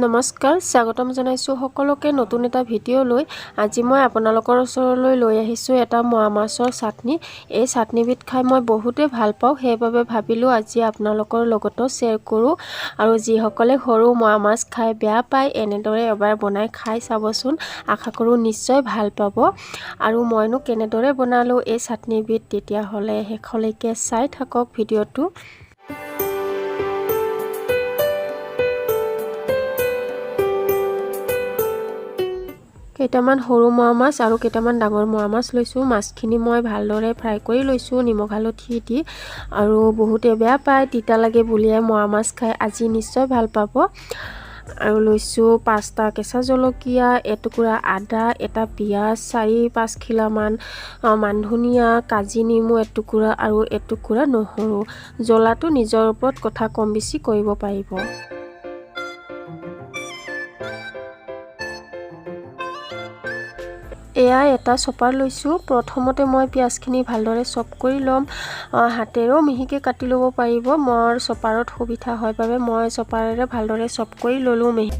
নমস্কাৰ, স্বাগতম জনাইছোঁ সকলোকে নতুন এটা ভিডিঅ' লৈ। আজি মই আপোনালোকৰ ওচৰলৈ লৈ আহিছোঁ এটা মোৱা মাছৰ চাটনি। এই চাটনিবিধ খাই মই বহুতেই ভাল পাওঁ, সেইবাবে ভাবিলোঁ আজি আপোনালোকৰ লগতো শ্বেয়াৰ কৰোঁ। আৰু যিসকলে সৰু মোৱা মাছ খাই বেয়া পায়, এনেদৰে এবাৰ বনাই খাই চাবচোন। আশা কৰোঁ নিশ্চয় ভাল পাব। আৰু মইনো কেনেদৰে বনালোঁ এই চাটনিবিধ, তেতিয়াহ'লে শেষলৈকে চাই থাকক ভিডিঅ'টো। কেইটামান সৰু মোৱা মাছ আৰু কেইটামান ডাঙৰ মোৱা মাছ লৈছোঁ। মাছখিনি মই ভালদৰে ফ্ৰাই কৰি লৈছোঁ নিমখ হালধি দি। আৰু বহুতে বেয়া পায়, তিতা লাগে বুলিয়ে মোৱা মাছ খাই, আজি নিশ্চয় ভাল পাব। আৰু লৈছোঁ পাঁচটা কেঁচা জলকীয়া, এটুকুৰা আদা, এটা পিঁয়াজ, 4-5 খিলামান মান ধনিয়া, কাজি নেমু এটুকুৰা আৰু এটুকুৰা নহৰু। জ্বলাটো নিজৰ ওপৰত কথা, কম বেছি কৰিব পাৰিব। এয়া এটা চপাৰ লৈছোঁ। প্ৰথমতে মই পিঁয়াজখিনি ভালদৰে চপ কৰি ল'ম। হাতেৰেও মিহিকৈ কাটি ল'ব পাৰিব। মোৰ চপাৰত সুবিধা হয় বাবে মই চপাৰেৰে ভালদৰে চপ কৰি ল'লোঁ মিহি।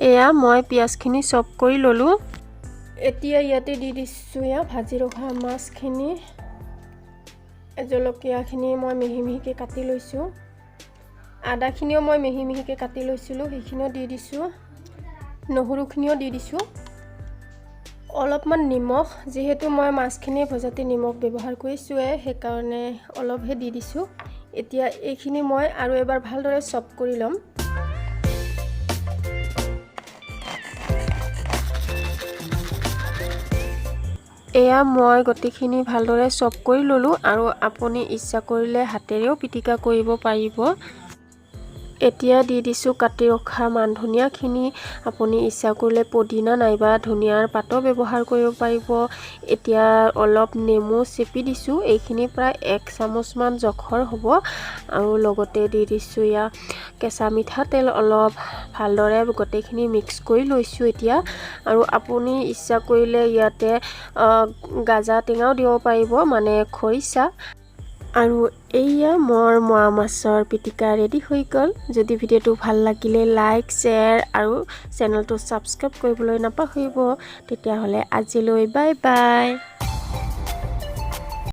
এয়া মই পিঁয়াজখিনি চপ কৰি ল'লোঁ। এতিয়া ইয়াতে দি দিছোঁ এয়া ভাজি ৰখা মাছখিনি। জলকীয়াখিনি মই মিহি মিহিকৈ কাটি লৈছোঁ। আদাখিনিও মই মিহি মিহিকৈ কাটি লৈছিলোঁ, সেইখিনিও দি দিছোঁ। নহৰুখিনিও দি দিছোঁ। অলপমান নিমখ, যিহেতু মই মাছখিনি ভজাতে নিমখ ব্যৱহাৰ কৰিছোঁৱে, সেইকাৰণে অলপহে দি দিছোঁ। এতিয়া এইখিনি মই আৰু এবাৰ ভালদৰে চপ কৰি ল'ম। এয়া মই গোটেইখিনি ভালদৰে চপ কৰি ল'লোঁ। আৰু আপুনি ইচ্ছা কৰিলে হাতেৰেও পিটিকা কৰিব পাৰিব। এতিয়া দি দিছোঁ কাটি ৰখা মান ধনিয়াখিনি। আপুনি ইচ্ছা কৰিলে পদিনা নাইবা ধনিয়াৰ পাতো ব্যৱহাৰ কৰিব পাৰিব। এতিয়া অলপ নেমু চেপি দিছোঁ। এইখিনি প্ৰায় 1 চামুচমান জোখৰ হ'ব। আৰু লগতে দি দিছোঁ এয়া কেঁচা মিঠাতেল অলপ। ভালদৰে গোটেইখিনি মিক্স কৰি লৈছোঁ এতিয়া। আৰু আপুনি ইচ্ছা কৰিলে ইয়াতে গাজা টেঙাও দিব পাৰিব, মানে খৰিচা। আৰু এইয়া মোৰ মোৱা মাছৰ পিটিকা ৰেডি হৈ গ'ল। যদি ভিডিঅ'টো ভাল লাগিলে লাইক, শ্বেয়াৰ আৰু চেনেলটো ছাবস্ক্ৰাইব কৰিবলৈ নাপাহৰিব। তেতিয়াহ'লে আজিলৈ বাই বাই।